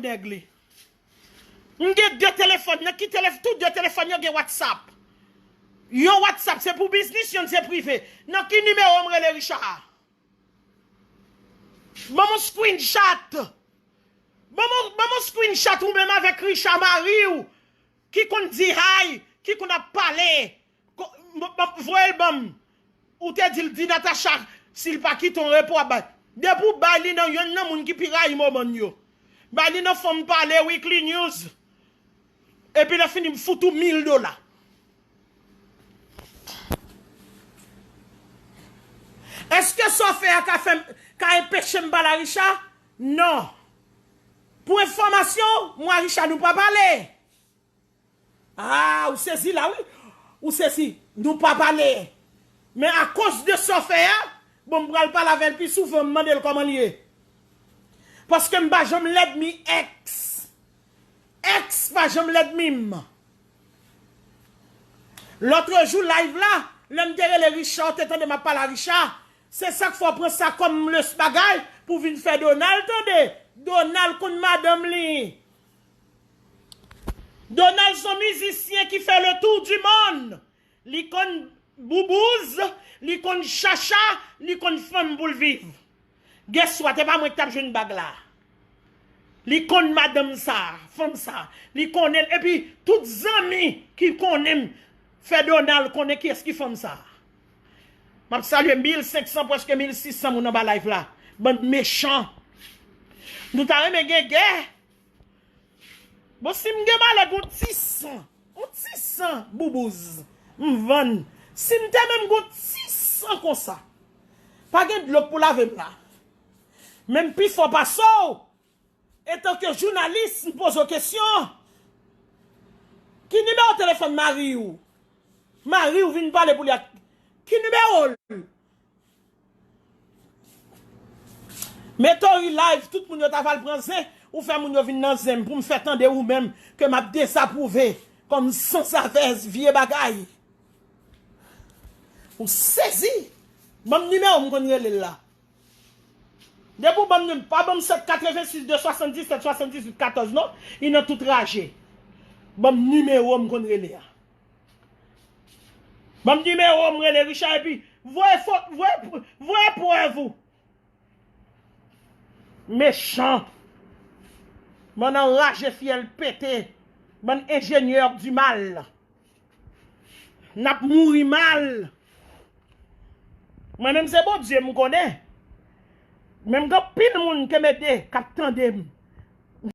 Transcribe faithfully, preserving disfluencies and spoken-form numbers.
nèg li. M gen de telefòn, nan ki telef-, tout de telefòn yo gen WhatsApp. Yon WhatsApp se pou biznis, yonn se prive. Nan ki nimewo m rele Richard? Ban m yon screenshot. Ban m yon, ban m yon screenshot ou menm avèk Richard mari w ki konn di hi, ki konn ap pale. Ko-, m, m, voye l ban m. Ou te di l, di Natacha, si l pa kite w repo, w ap bay. Depi w bay li nan yonn nan moun ki pi rayi Mòmòn yo. Bay li nan fanm pale, Weekly News. Epi lè fini, m fout ou mil dola. Èske sa w fè a ka fè m, ka enpeche m pale a Richard? Non. Pou enfòmasyon w, mwen a Richard nou pa pale. Ah, ou sezi la, wi. Ou sezi. Nou pa pale. Men akoz de sa w fè a, bon, m pral pale avè l pi souvan, m mande l kòman l ye. Paske m pa janm lènmi èks. Èks pa janm lènmi m. Lòtrejou, live la, lè m te rele Richard, te tande m ap pale a Richard. Se sa k fè w pran sa kòm lès bagay pou vin fè Donald tande. Donald konn madanm li. Donald se yon mizisyen ki fè le tour du monde. Li konn boubouz, li konn chacha, li konn fanm pou l viv. Guess what? E pa mwen ki t ap jwenn bag la. Li konn madanm sa, fanm sa. Li konnen l. Epi, tout zanmi ki konnen m, fè Donald konnen kiyès ki fanm sa. M ap salye mil senk san, prèske mil sis san moun anba live la. Bann mechan. Nou ta renmen gen gè. Bon, si m gen malè, gon ti san, yon ti san boubouz, m vann. Si m te menm gon ti san konsa, pa gen dlo k pou lave m la. Men m pi fò pase w. Etanke jounalis, m poze w kesyon. Ki nimewo telefòn mari w? Mari w vin pale pou li ak ki nimewo l? Mete w live, tout moun yo ta pral pran zen, ou fè moun yo vin nan zen m pou m fè tande ou menm ke m ap dezapwouve kòm sansavèz vye bagay. Ou sezi. Ban m nimewo m konn rele l la. Depi w ban m nimewo, pa ban m sèt katrevensis de swasanndisèt swasanndizuit katòz non, li nan tout raje. Ban m nimewo m konn rele a. Ban m nimewo m rele Richard epi voye fo-, voye, voye prèv ou. Mechan. Bann anraje fyèl pete. Bann enjenyè di mal. N ap mouri mal. Mwen menm se Bondye m konnen. Men m gen anpil moun ke m ede k ap tande m.